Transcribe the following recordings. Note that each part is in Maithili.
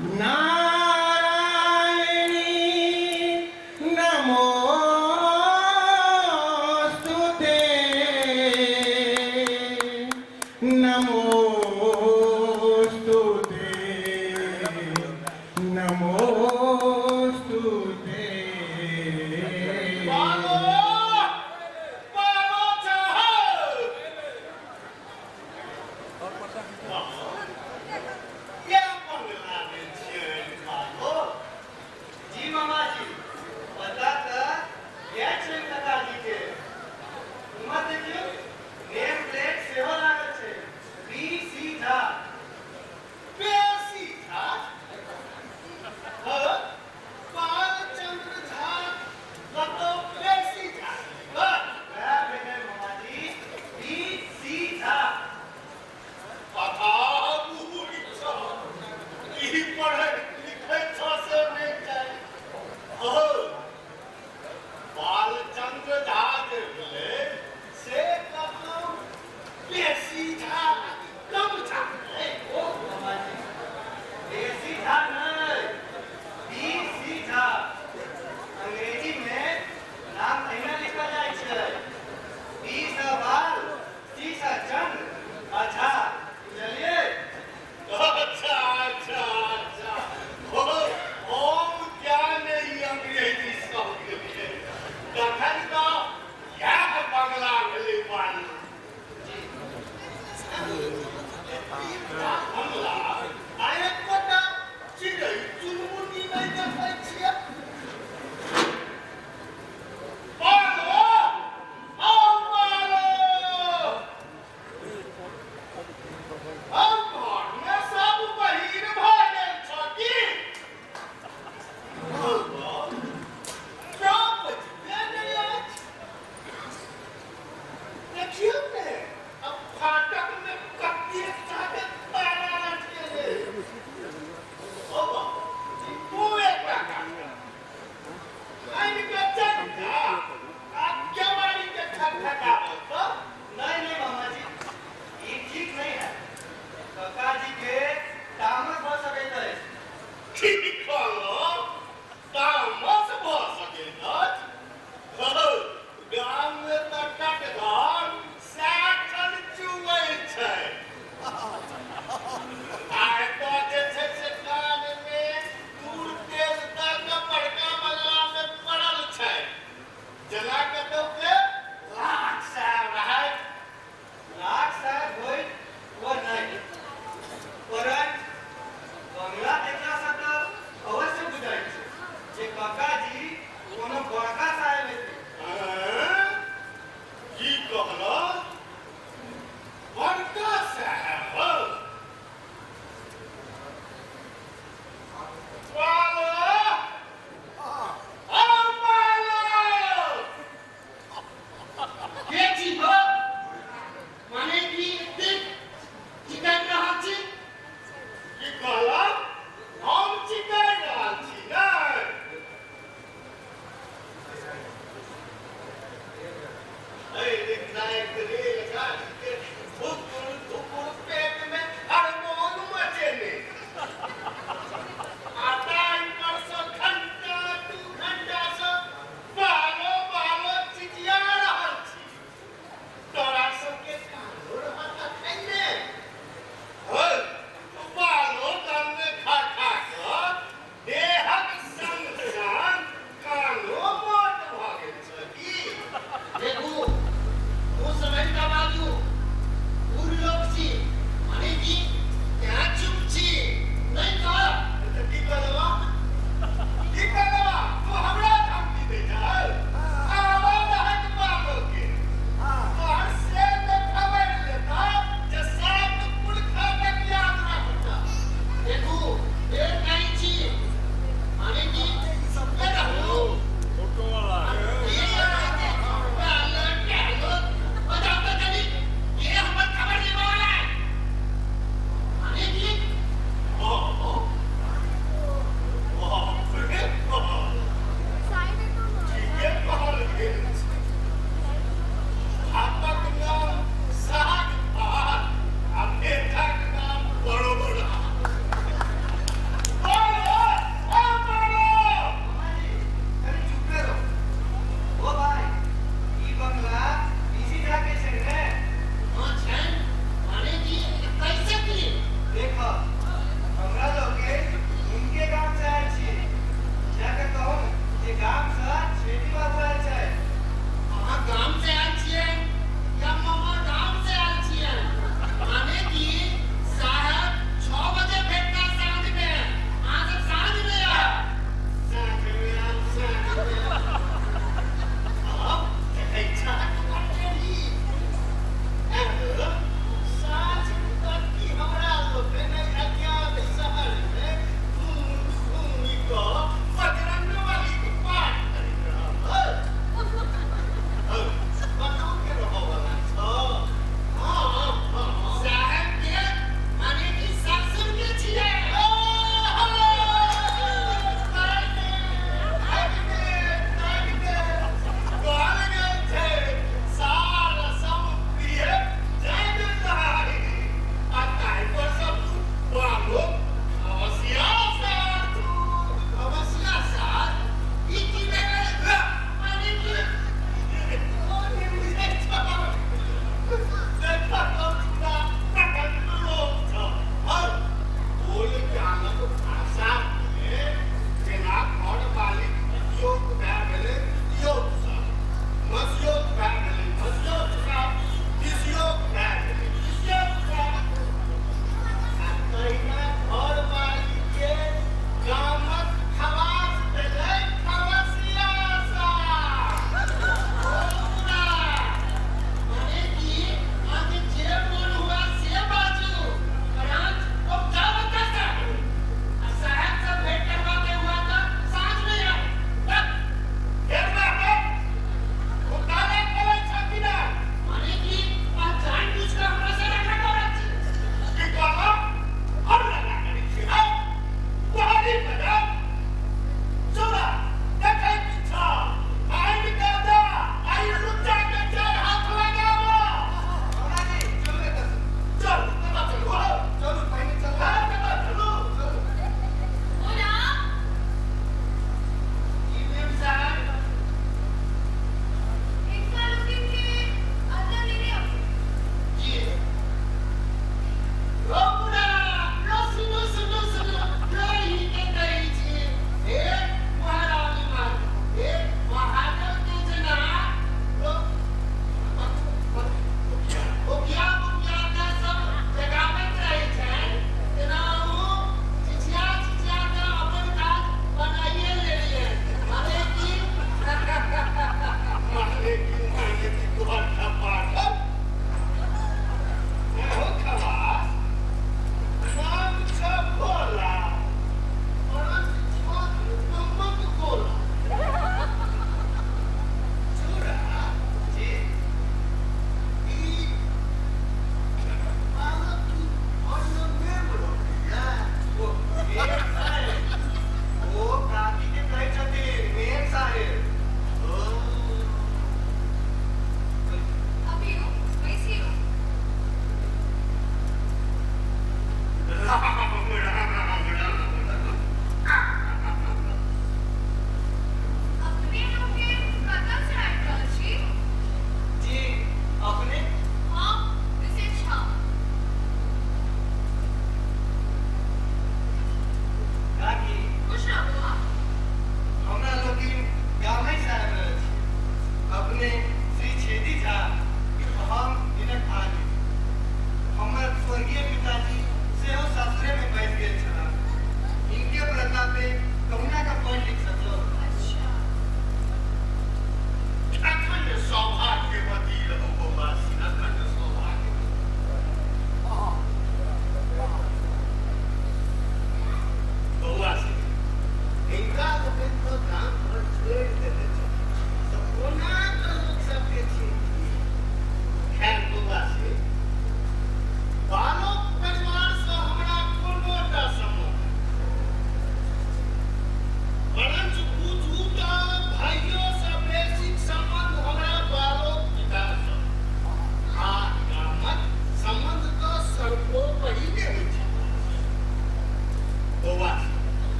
नारायणी नमोस्तुते नमोस्तुते नमोस्तुते। बालो बालो चाहो ये बंगला में छियै बालो। जी मामाजी, पता तऽ इएह छै काकाजी के। उम्हर देखियौ, नेम प्लेट सेहो लागल छै, बी सी झा। बेसी झा हँ, बालचंद्र झा कतौ बेसी झा हँ। वएह भेलै मामाजी, बी सी झा। पता बूढ़ छह, ई पढ़ै लिखै छह से नहि जानि। हौ, बालचंद्र झा जे भेलै से कतौ बेसी झा कि कम झा भेलै? ओ मामाजी, बेसी झा नहि, बी सी झा। अंग्रेजीमे नाम एहिना लिखल जाइ छै, बी सँ बाल, सी सँ चंद्र आ झा, बुझलियै? अच्छा अच्छा अच्छा, हो हम क्या नहि अंग्रेजी सब गेलियै, तखन तऽ इएह बंगला भेलै बालू। बंगला आ एकोटा चिड़ै चुनमुनी नहि देखै छियै। बालो, आउ बालो, आउ, घरमे सब बहिर भऽ गेल छह की? हौ, क्यो बजिते नहि अछि। देखियौ ने, अब फाटकमे कतेक जादे ताला लटकेले। हौ बाबू, तू एकटा काज कर, आनि कऽ चलि जा आ केवाड़ीके खटखटाबऽ तऽ। नहि नहि मामाजी, ई ठीक नहि है। काकाजी के तामस भऽ सकैत अछि। की कहलौं, तामस भऽ सकैत अछि? हौ, गाममे तऽ कटहर सएठन चुबै छै आ एतऽ जे छै से कानमे तूर तेल दऽ कऽ बड़का बंगलामे पड़ल छै, जेना कतौ के लाट साहेब रहथि। लाट साहेब होइत वा नहि, परंच बंगला देखला सँ तऽ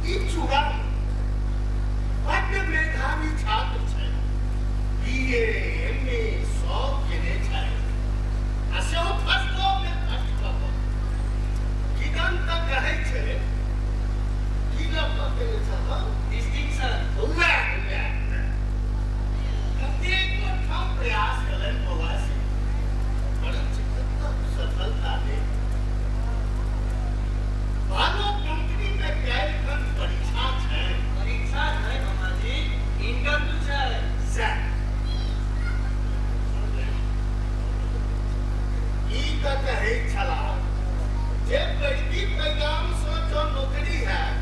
ई चूड़ा बड्ड मेधावी छात्र छै, बी ए एम ए सब केने छै आ सेहो फर्स्टो मे फर्स्ट कऽ कऽ। किदन तऽ कहै छै की लऽ कऽ केने छल हौ? डिस्टिंक्शन। वएह वएह कतेको ठाम प्रयास केलनि बौआ से, परंच कतहु सफलता नहि। बालो कंपनी मे काल्हिखन परीक्षा छै। परीक्षा नहि मामाजी, इंटरव्यू छै। सएह। ई तऽ कहै छलाह जे पैरवी पैगाम सँ जँ नौकरी हैत,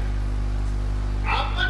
अपन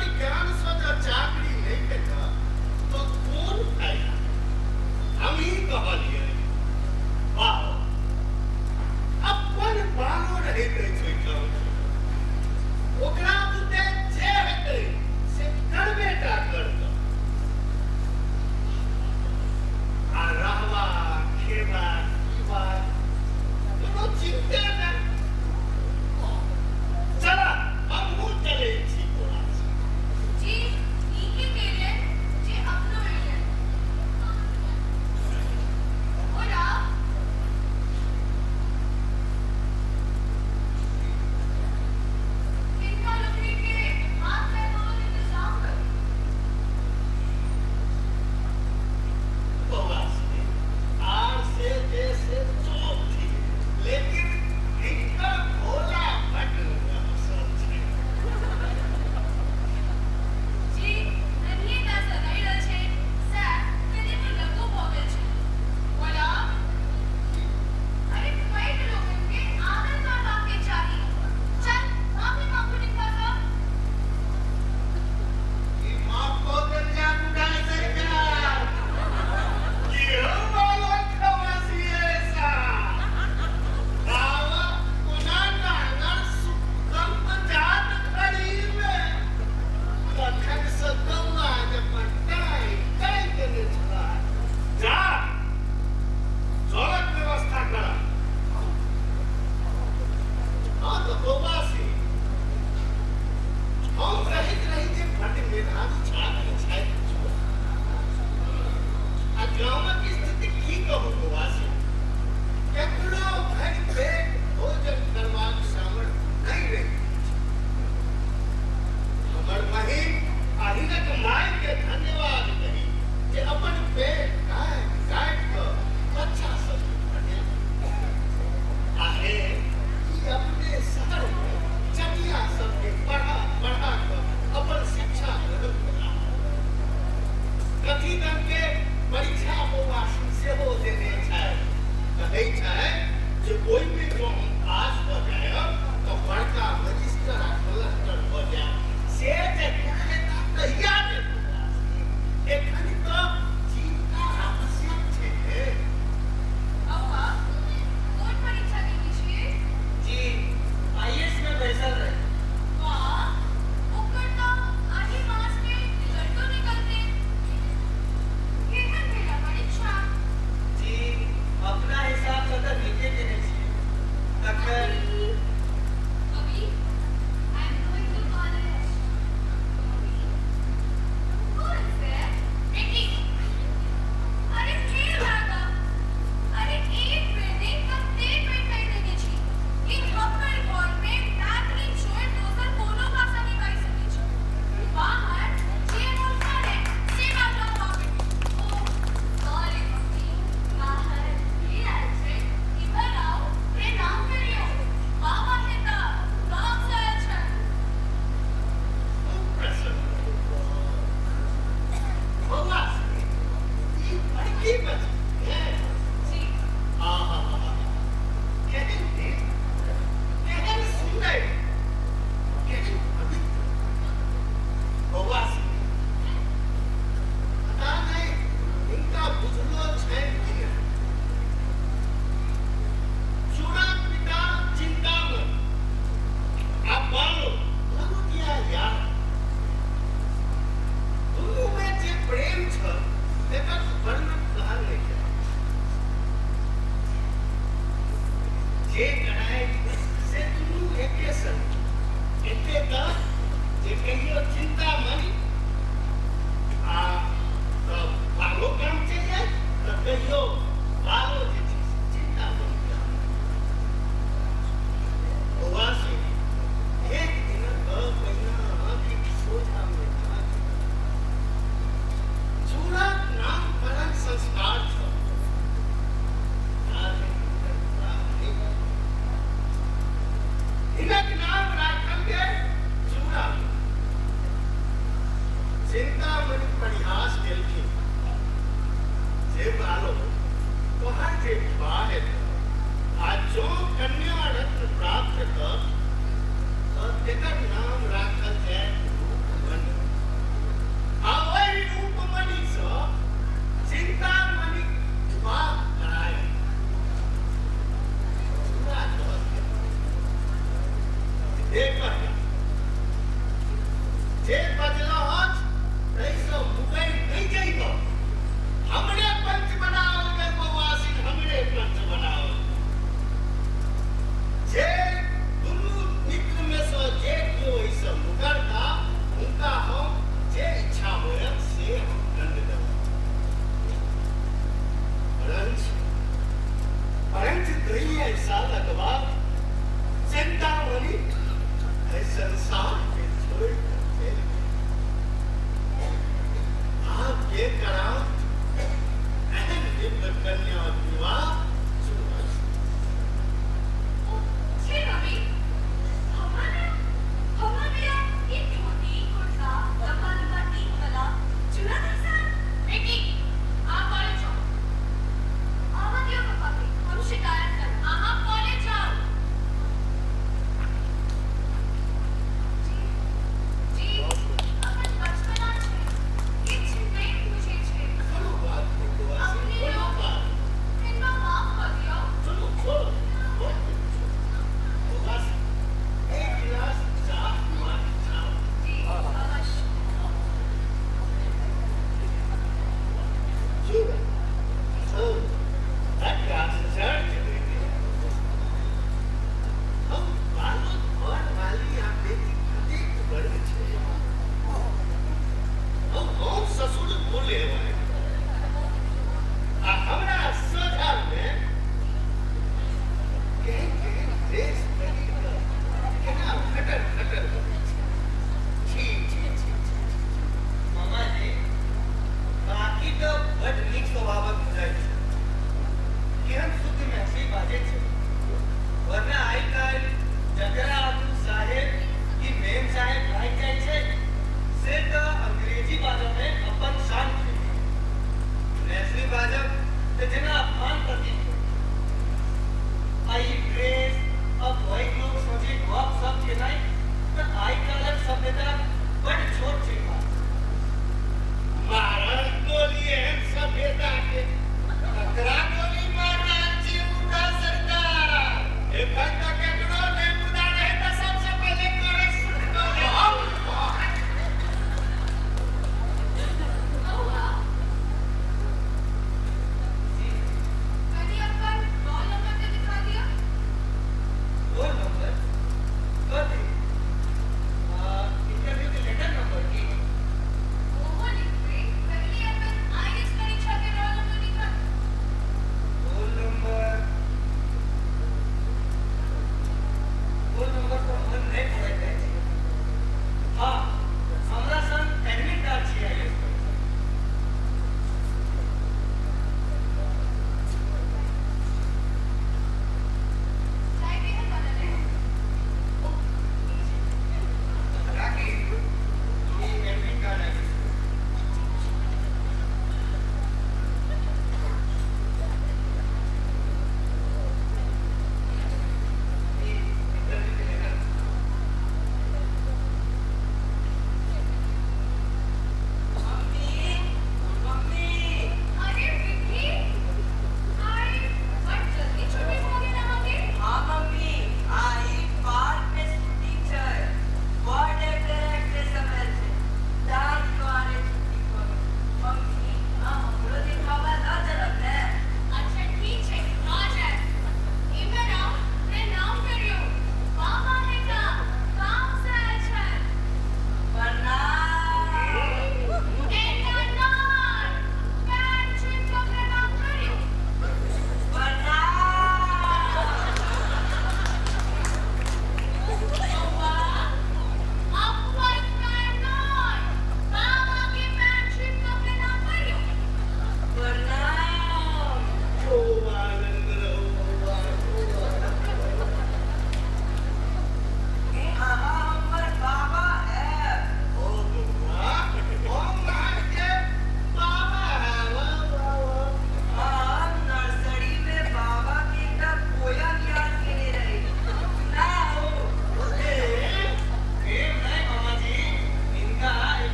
जे बजलहुँ अछि ताहिसँ मुकरि नहि जइबह। हमरे पंच बनाओल गेल बौआसिन, हमरे पंच बनाओल। जे दुनू मित्रमे सँ जे केओ एहिसँ मुकरता हुनका हम जे इच्छा होयत से हम दंड देबनि। परंच परंच दुई सालक बाद चिंतामणि एहि संसार के छोड़ि कऽ चलि गेल।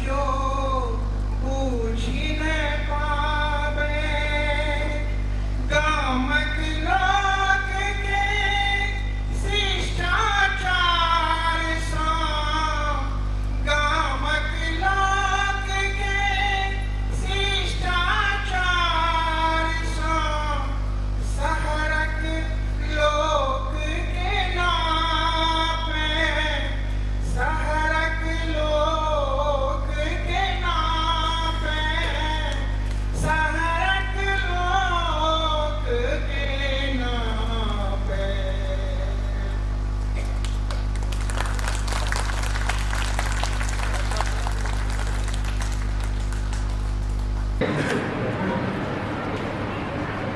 जो बूझि न पावे, गामक लोक के शिष्टाचार सँ, गामक लोक के शिष्टाचार सँ शहरक लोक के नापे, शहरक लोक के नापे, शहरक लोक के नापे।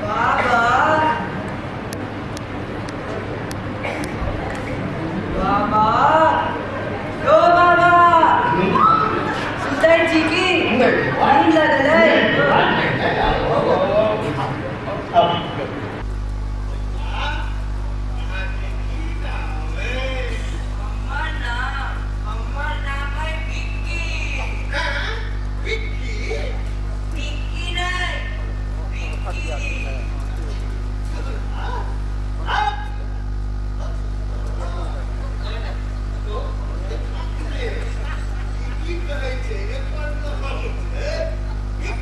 बाबा, बाबा, यो बाबा, सुतै छी की? नींद लागल अइ? अहाँके की नाम अइ? हमर नाम है विक्की। हाँ? विक्की? विक्की नहि, विक्की। की कहै छै, एकर नाम छै।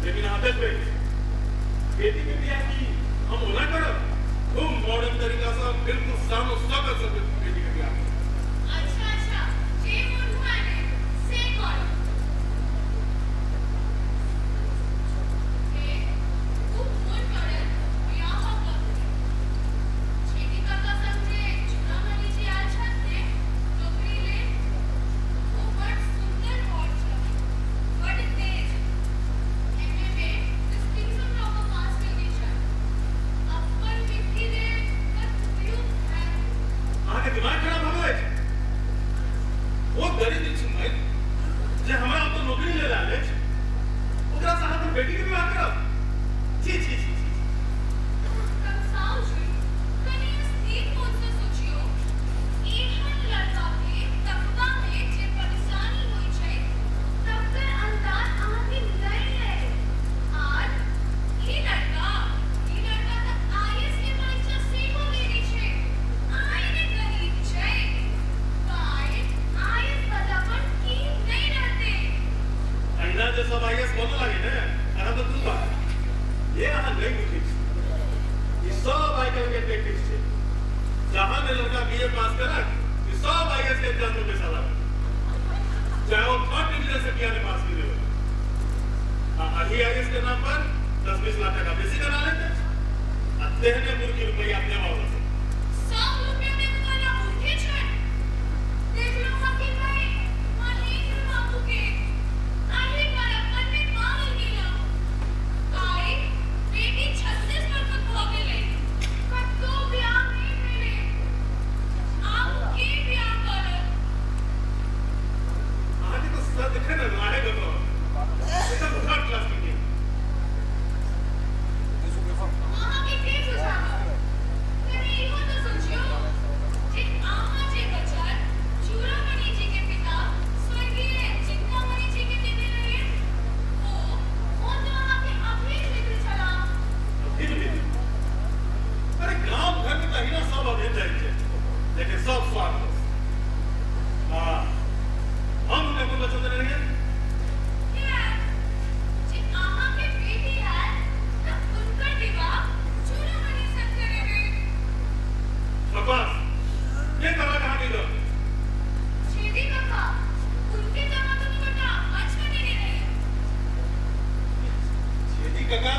लेकिन अहाँ देखबै, बेटी के बियाह की हम ओना करब, खूब मॉडर्न तरीका से, बिल्कुल शानो शौकत से बेटी के बियाह करब। अच्छा अच्छा, जे मोन हुआ ने से करो। हे, खूब मोन करत बियाह करत। छेदी काका संग जे चूड़ामणि जी आयल छथि ने नौकरी लेल, ओ बड़ सुंदर वर छथि, बड़ तेज, एमए मे डिस्टिंक्शन लऽ कऽ पास केने छथि। अपन विक्की लेल बड़ उपयुक्त हैत। अहाँके दिमाग खराब भऽ गेल अछि? ओ दरिद्र छिनैत जे हमरा ओतऽ नौकरी लेल आयल अछि, ओकरा से अहाँ अपन बेटी के विवाह करब? छी छी छी छी। कंसाउ जी, कनि स्थिर मोन से सोचियौ। एहन लड़का के तकबा मे जे परेशानी होइ छै तकर अंदाज अहाँके नहि अइ। आर ई लड़का तऽ आईएएस के परीक्षा सेहो देने छै। आइ ने गरीब छै, काल्हि आईएएस वाला पर की नहि रहतै। अहिना जे सब आईएएस बनऽ लागे ने, अहाँ तऽ दू बात ये अहाँ नहि बुझै छी। ई सब आइ काल्हि के टेक्टिक्स छै। जहाँ ने लड़का बीए पास करक, ई सब आईएएस के एग्जाम में पैसा लागत, चाहे वो थर्ड डिवीजन से किया ने पास की होय। आ अही आईएएस के नाम पर 10-20 लाख टका बेसी कमा लेते आ तेहने मुर्गी रुपैया अपने वाला से। सब रुपया देवे वाला मूर्खे छै। देखलो हकी भाई महेंद्र बाबू के, आही पर अपन में मारल गेला। आइ बेटी 36 बरखक भऽ गेलै, कतौ बियाह नहि भेलै। आब के बियाह करत? अहाँके तऽ सदिखन लाहे गप, एकदम थर्ड क्लास के। अहाँके के बुझाबत? कनि इहो तऽ सोचियौ जे अहाँ जे बचत चूड़ामणि जी के पिता स्वर्गीय चिंतामणि जी के देने रहियै, ओ तऽ अहाँके अभेद मित्र छलाह। अभेद मित्र? अरे, गाम घर में तऽ अहिना सब अभेद जाइ छै, लेकिन सब स्वार्थ। हाँ, हम हुनका कोन वचन देने रहियै? किया जे अहाँके बेटी हैत तऽ हुनकर विवाह चूड़ामणि संग करेबै। बकवास! के कहलक अहाँके ई गप? छेदी काका, हुनके तऽ अहाँ दुनू गोटा अछ बनेने रहियै। छेदी काका?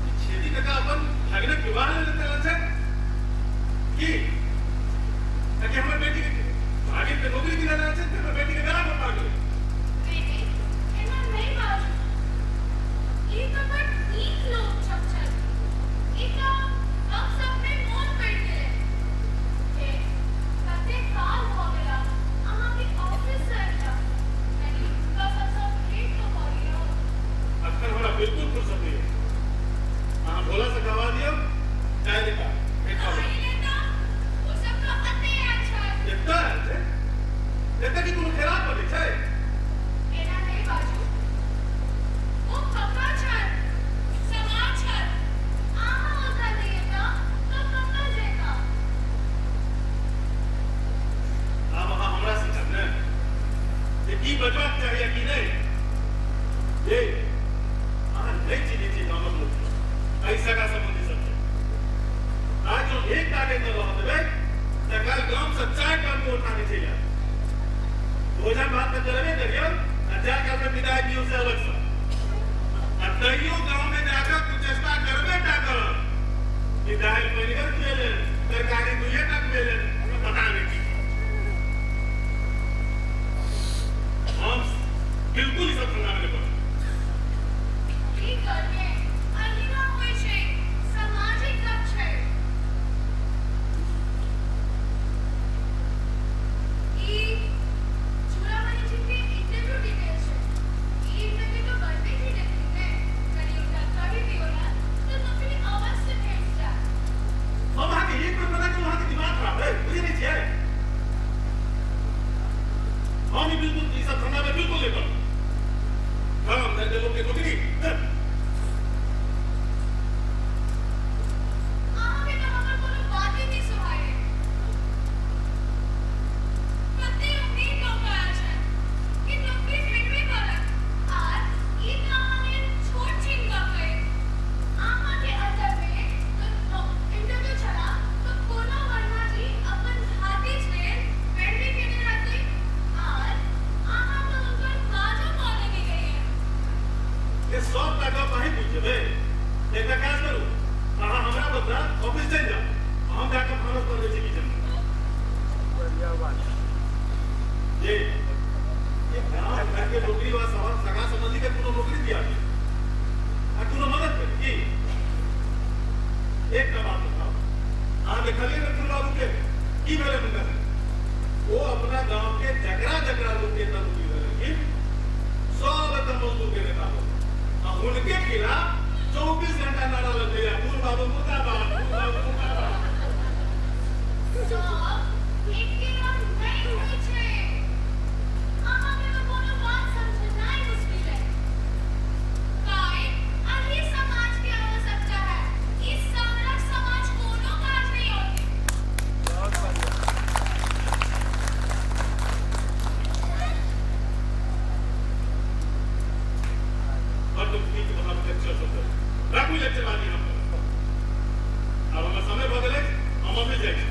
ई छेदी काका अपन भागिनक विवाह लेल देने छै की ताकि हमर बेटी के भागिन के नौकरी दिला छै, तऽ हमर बेटी के गला पर गेलै? नहि, एना नहि बाजू। ई तऽ बड़ नीक लोक सब छथि। ई तऽ गप-सप मे मोन पड़ि गेलै। हे, कते काल भऽ गेला अहाँके ऑफिस से अयला। कनि हुनका सबसँ भेंट तऽ कऽ लियौ। अखन हमरा बिल्कुल फुर्सत नहीं है। अहाँ भोला से कहवा दियौ, काल्हि एता, भेंट कऽ लेब। काल्हि एता? ओ सब तऽ एतै आयल छथि। एतऽ आयल छै? एतऽ की कोनो खैरात बनै छै? एना नहि बाजू। ओ कका छथि, समाज छथि। अहाँ ओतऽ नहि एता तऽ कतऽ जेता? आब अहाँ हमरा सिखब ने जे की बजबाक चाही आ की नहि? ये अहाँ नहि चिन्है छी गामक लोक, एहि सगा संबंधी सबके। आज जो एक टाके एतऽ रहऽ देबै तऽ काल्हि गाम से चारि टा आदमी उठा के चलि आयत। भोजन भात तऽ करबे करियौ आ जाय काल में विदाई दियौ से अलग से। आ तैयो गाँव में जाकऽ कुचेष्टा करबे टा करब कि दालि पनिगर खुएलन, तरकारी दुइये टा खुएलन, पता नहि की। हम बिल्कुल ई सब धंधा में नहि पड़ब। की करबै, अहिना होइ छै, सामाजिक गप छै। ई चूड़ामणि जी के इंटरव्यू डिटेल छै। ई इंटरव्यू तऽ बनबे ही देथिन ने। कनि हुनका कहि दियौ ने तऽ नौकरी अवश्य भेट जायत। हम अहाँके एक बेर मना केलहुँ, अहाँके दिमाग खराब है, बुझै नहि छियै? हम ई बिल्कुल ई सब धंधा में बिल्कुल नहि पड़ब। गाम घर के लोग के नौकरी, हँ। अहाँके तऽ हमर कोनो बाते नहि सुहाए। कते उम्मीद लऽ कऽ आयल छथि कि नौकरी भेटबे करत। बहिनी वा सगा संबंधी के कोनो नौकरी दिया दी आ कोनो मदद करी की? एकटा बात बताओ, अहाँ देखलियै ने फूल बाबू के की भेलै हुनका? ओ अपना गांव के जकरा जकरा लोग के नौकरी देलखिन सब एतऽ मजदूर के नेता हो आ हुनके खिलाफ 24 घंटा नारा लगैया, फूल बाबू मुर्दाबाद, फूल बाबू मुर्दाबाद। सब एके रंग नहि होइ छै। अहाँके तऽ कोनो बात समझनाइ मुश्किल है। काल्हि अही समाज के आवश्यकता है। ई शहरक समाज कोनो काज नहि औते। बड्ड नीक अहाँके लेक्चर सब देलहुँ। राखू लेक्चर बाजी हम। आब हमर समय भऽ गेलै, हम अभी जाइ छी।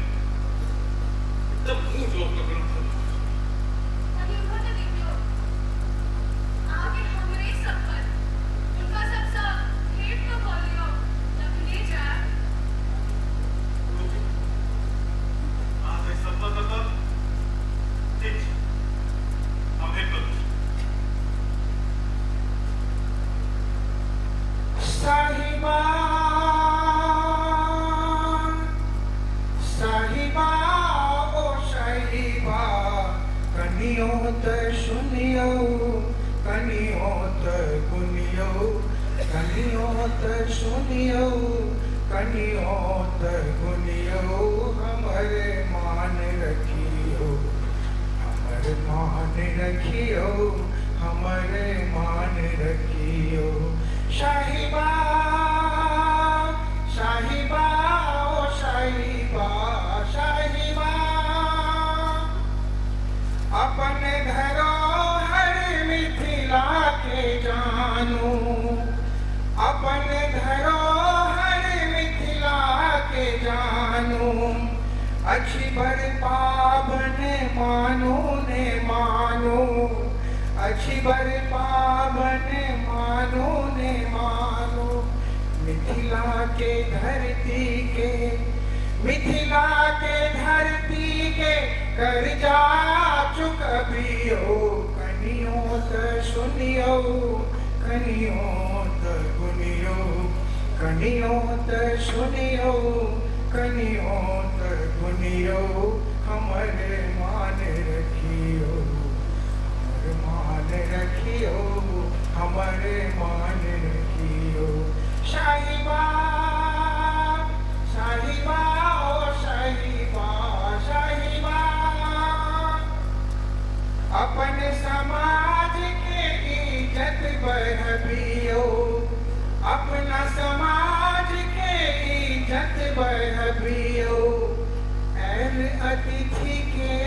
एकदम मुँह जोर कऽ गरम भऽ गेल। कनि उम्हर तऽ देखियौ। अहाँके हमरे सब पर हुनका सबसँ भेंट तऽ कऽ लियौ, तखने जायब। अहाँ से शपथ तऽ ठीक छै, हम भेंट करू। साहिबा साहिबा ओ साहिबा, कनियो त सुनियो, कनियो त गुनियो, कनियो त सुनियो, कनियो त गुनियो, हमर मान रखियो, हमर मान रखियो, हमर मान रखियो। साहिबा साहिबा ओ साहिबा साहिबा, अपन धरोहर मिथिला के जानू, अपन धरोहर मिथिला के जानू, अछि बर पावन मानू ने मानू, अछि बर पावन मानू ने मानू, मिथिला के धरती के, मिथिला के धरती के कर्जा चुकबियो, कनियो त सुनियो, कनियो त गुनियो, कनियो त सुनियो, कनियो त गुनियो, हमर मान रखियो, हमर मान रखियो, हमर मान रखियो। साहिबा साहिबा ओ साहिबा साहिबा, अपन समाज के इज्जत बढ़बियो, अपना समाज के इज्जत बढ़बियो, ऐल अतिथि के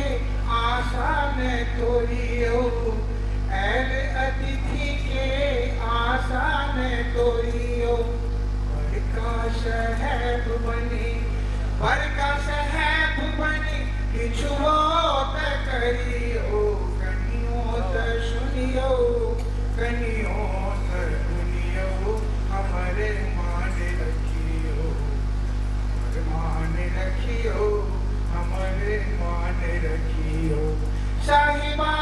आशा न तोड़ियो, ऐल अतिथि के आशा न तोड़ियो, बड़का साहेब बनी, बड़का साहेब बनी, किछुओ त करियो, कनियो त सुनियो, कनियो त गुनियो, हमर मान रखियो, हमर मान रखियो, हमर मान रखियो। साहिबा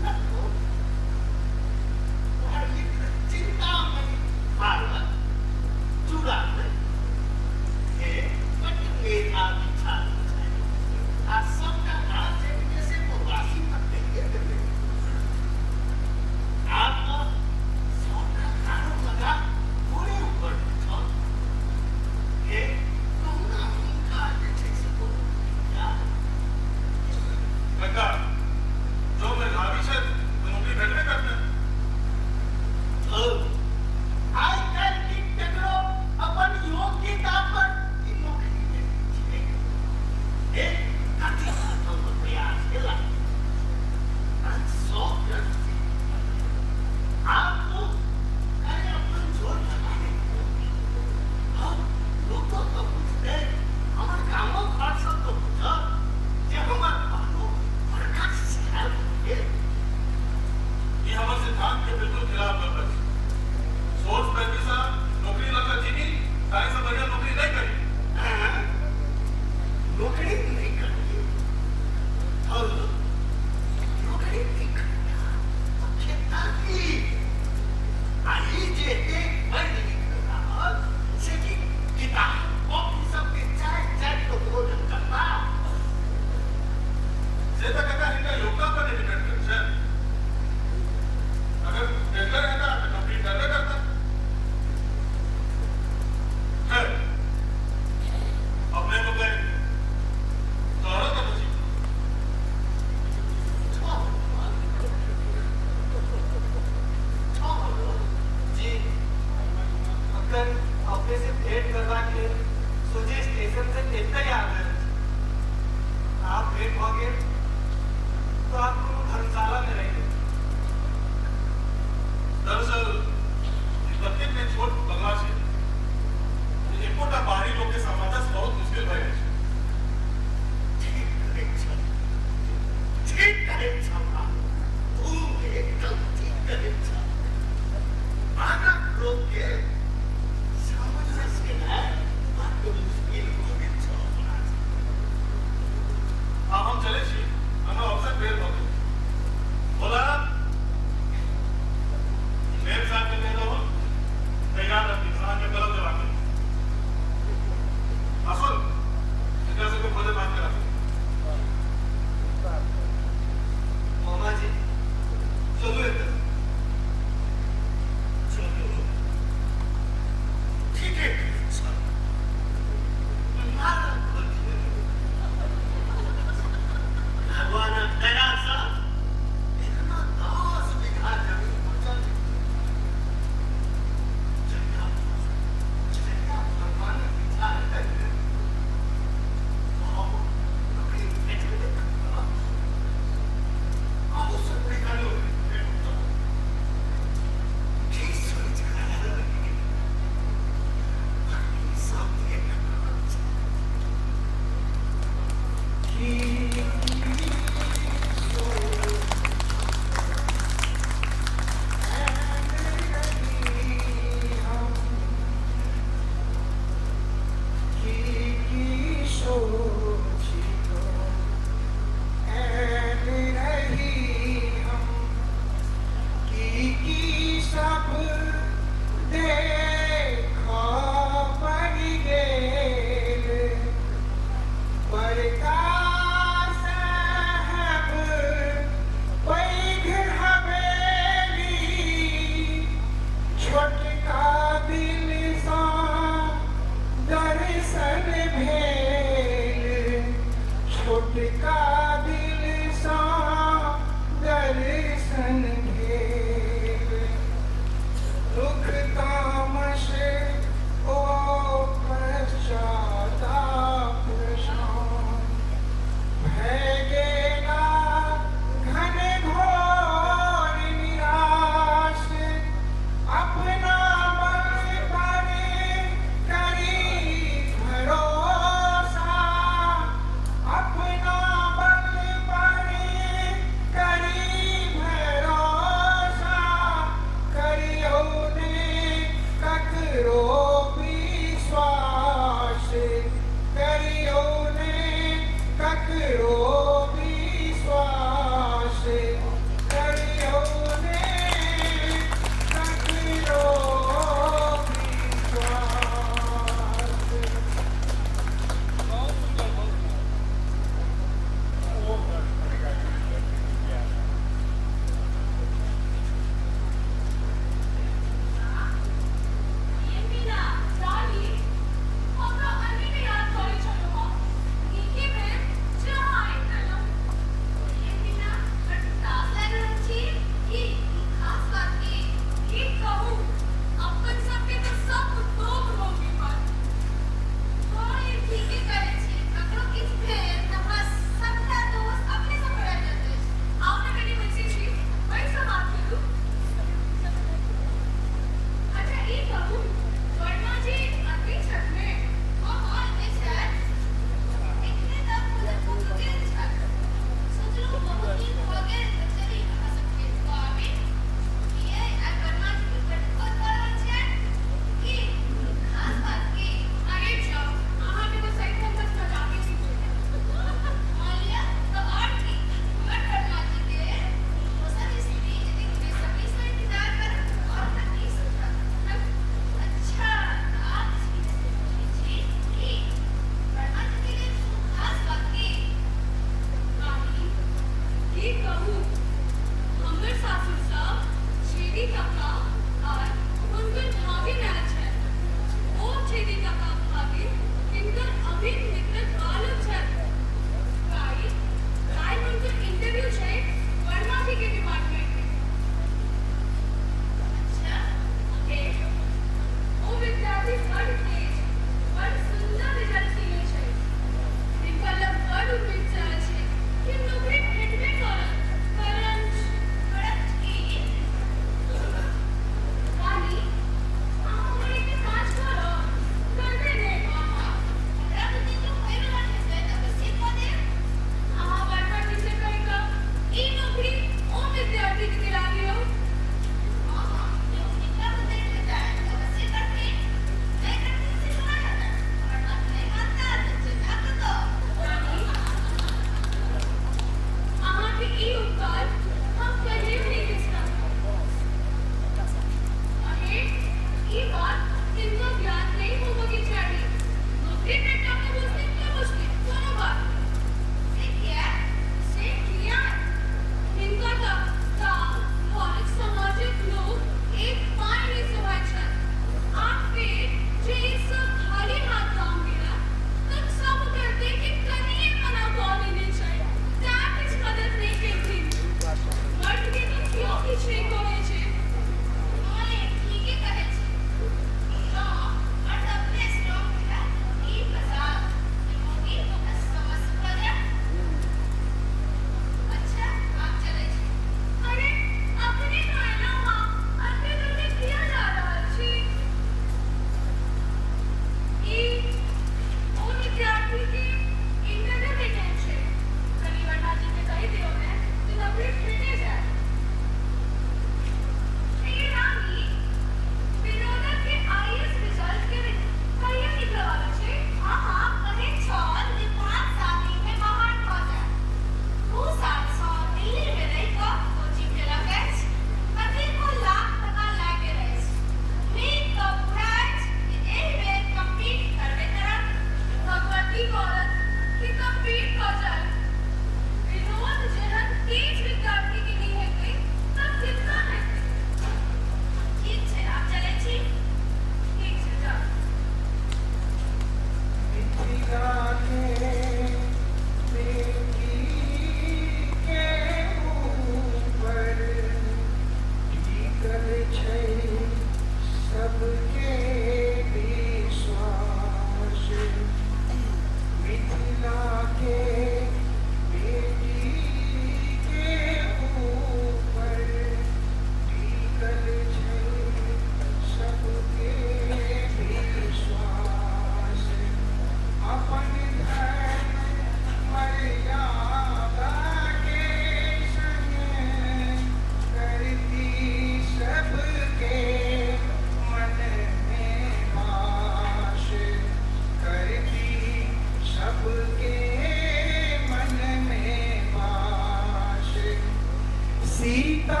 सीता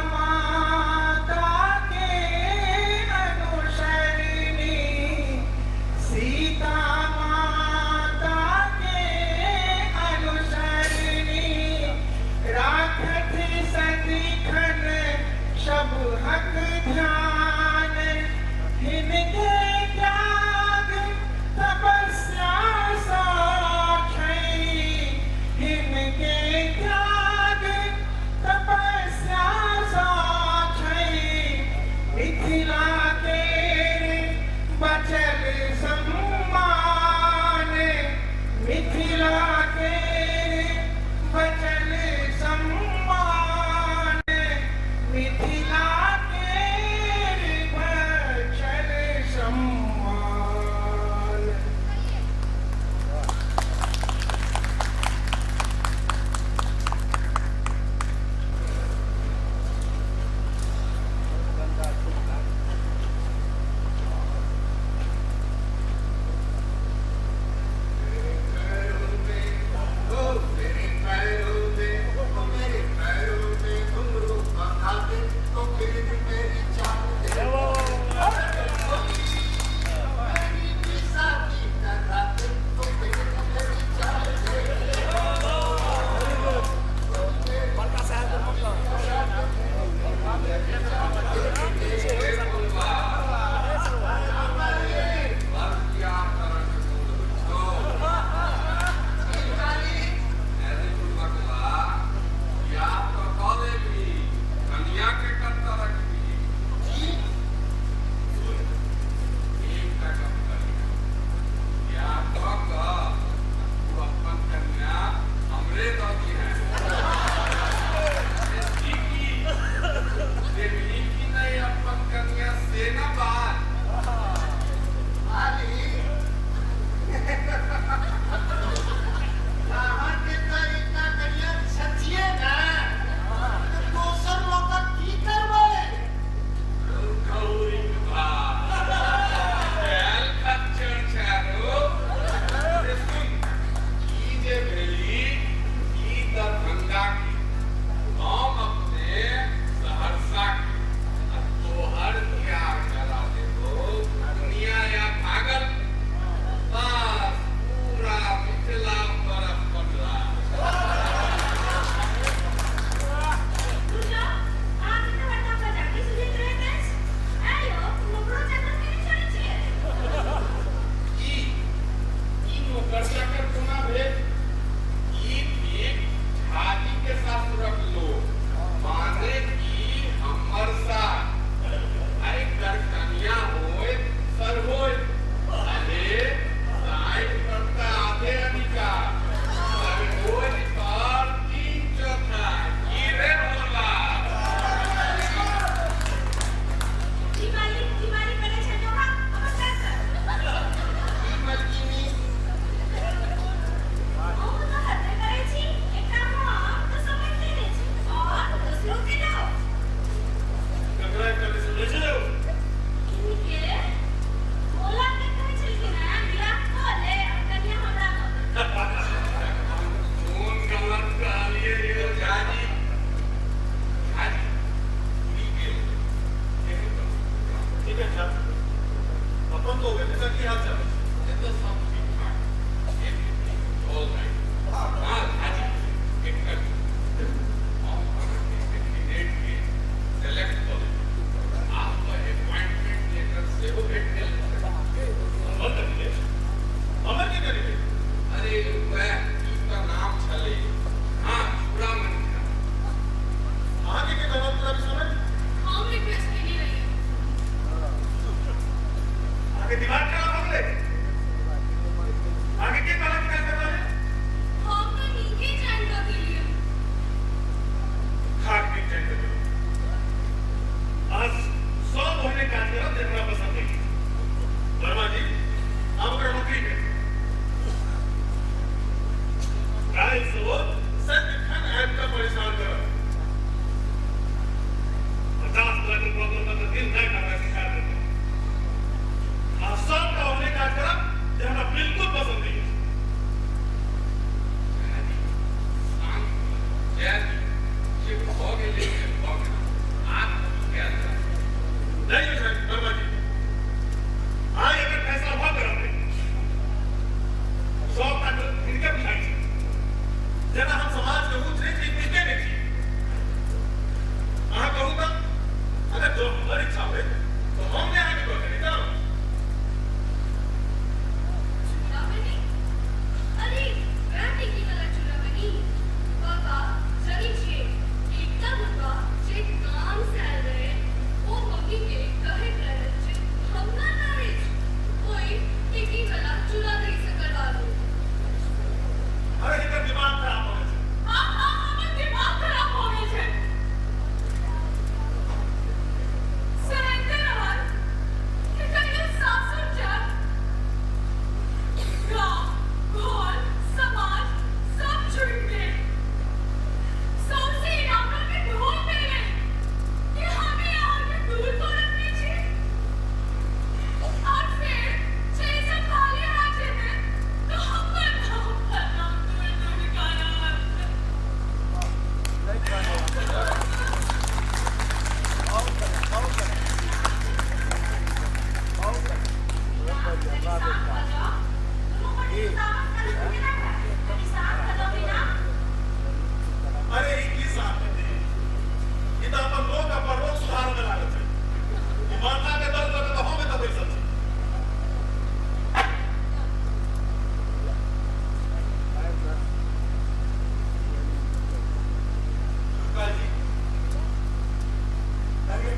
माता के अनुसरणी, सीता माता के अनुसरणी, राखत सदिखन सब हक ध्यान। हिनके त्याग तपस्या साक्षी, हिनके त्याग तपस्या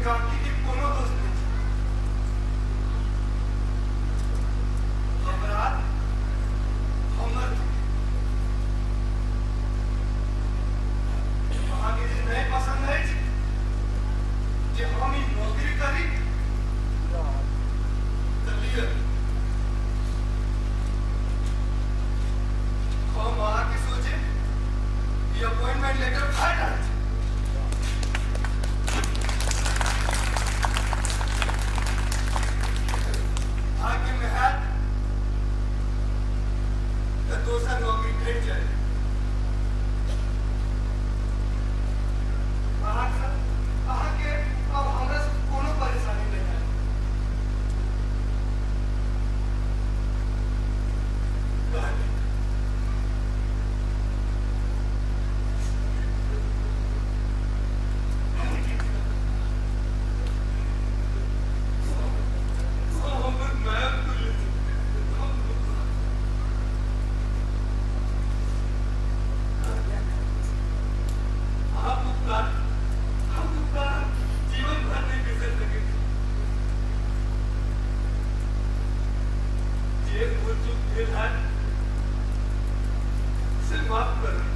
काकी के कोनो दोष नहि छै। अपराध हमर थिक। अहाँके जे नहि पसन्द अछि जे हम ई नौकरी करी तऽ लिअ, हम अहाँके सोचे ई अपॉइंटमेंट लेटर फाड़ि रहल छी। भाग्यमे हैत तऽ दोसर नौकरी भेट जायत। अहाँके अहाँके अब हमरा से कोनो परेशानी नहि हैत। काकी, हमर माय तुल्य छै। अहाँक उपकार, अहाँक उपकार हम जीवन भर नहि बिसरि सकैत छी। जे भूल चूक भेल हैत से माफ करब।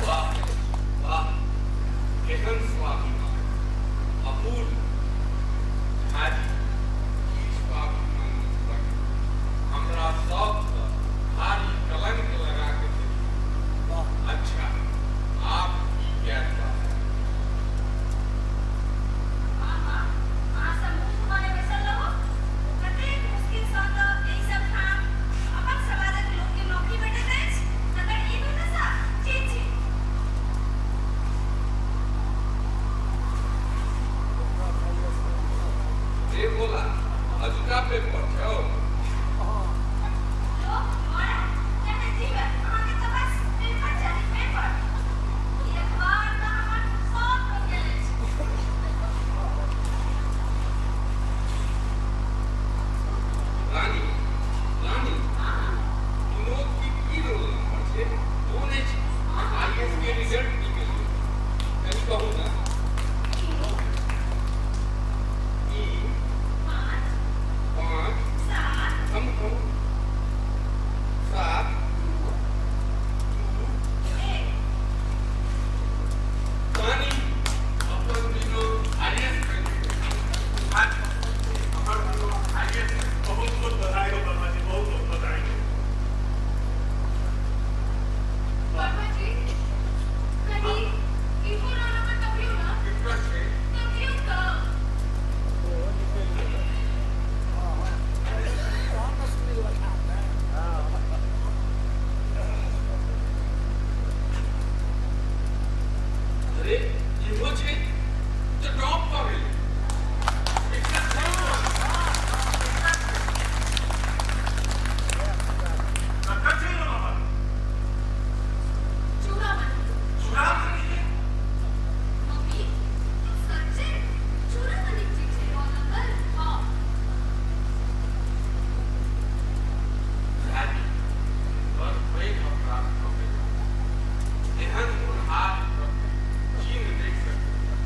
वाह वाह, केहन स्वाभिमान, अपूर्व। झाजी, की स्वाभिमान मिथिलाक, हमरा सबसँ भारी कलंक लगा के चलि। अच्छा, आब की कयल जाय? हाँ, अहाँ सब मुँह थुमाने बैसल रहू। कतेक मुश्किलसँ तऽ एहि सब ठाम अपन समाजक लोकके नौकरी भेटैत अछि, तकर ई दुर्दशा। छी छी। रे भोला, अजुका पेपर छौ। लोक मरय चाहे जीवय, अहाँके तऽ बस पेपर चाही, पेपर। ई अखबार तऽ हमर शौक भऽ गेल अछि। रानी, रानी, विनोद की की रोल नंबर छै? कोन अछि? आईएएस के रिजल्ट निकलि गेल, कनि कहू ने। 3 3 5 5 7 थम थम, 7 2 2 1। रानी, अपन विनोद आईएएस बनि गेल। हमर विनोद आईएएस। बहुत बहुत बधाई हो वर्मा जी, बहुत बहुत बधाई हो। वर्मा जी, कनि इहो रोल नंबर तकियौ ने। केकर छै? तकियौ तऽ। अरे, इहो छै तऽ टॉप भऽ गेलै। ककर छै रोल नंबर? चूड़ामणि। चूड़ामणि के? मम्मी, सच्चे चूड़ामणि जी छै रोल नंबर। हाँ। झाजी, बड़ पैघ अपराध भऽ गेल। एहन होनहार चिन्ह नहि सकैत।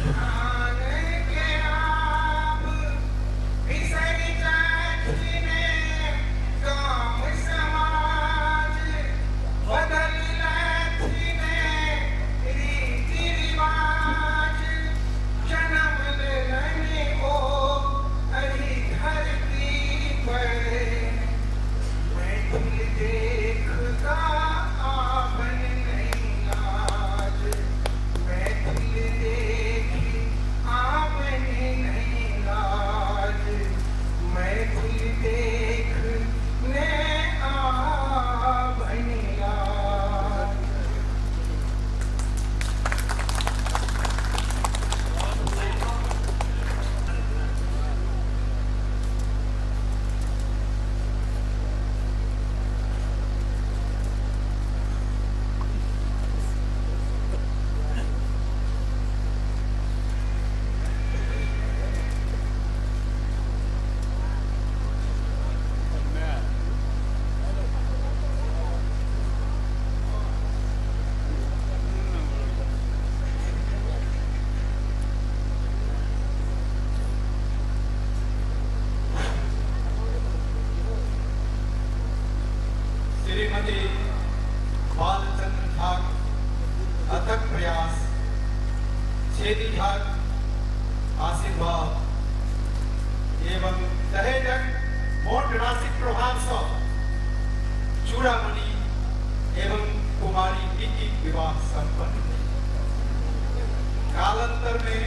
स्थान के आप बिसर जाथि ने गाम समाज, बदल लथि ने रीति रिवाज, जन्म लेलनि ओ एहि धरती पर, मैथिल देख कऽ आबनि नहि लाज, मैथिल देखि आबनि नहि लाज, मैथिल देख ने आबनि लाज। श्रीमती बालचंद्र ठाकुर अथक प्रयास, छेदी ठाकुर आशीर्वाद एवं दहेजक मोट राशिक प्रभाव सँ चूड़ामणि एवं कुमारी विकी विवाह संपन्न भेल। कालांतर में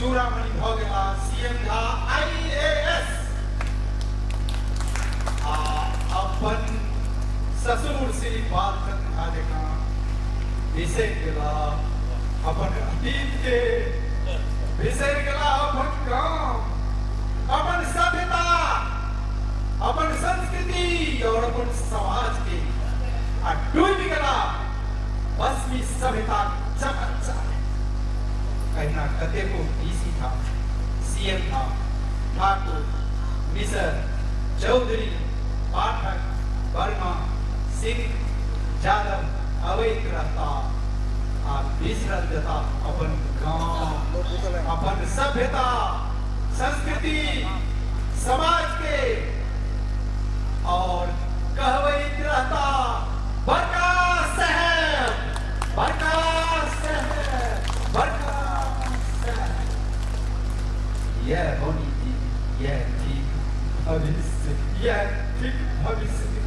चूड़ामणि भऽ गेला सीएम झा आईएएस आ अपन ससुर श्री बालचंद्र झा जकाँ बिसरि गेला अपन अतीत के, बिसरि गेला अपन गाम, अपन सभ्यता, अपन संस्कृति और अपन समाज के, आ डूबि गेला पश्चिमी सभ्यता चकच्चा। कहिना कतेको डीसी था, सीएम था, ठाकुर, मिसर, चौधरी, पाठक, वर्मा, सिंह, जादव अवैत रहता आ बिसरल जेता अपन गाम, अपन सभ्यता, संस्कृति, समाज के, और कहबैत रहता बड़का साहेब, बड़का साहेब, बड़का साहेब। यह होनी थी, यह ठीक भविष्य, यह ठीक भविष्य।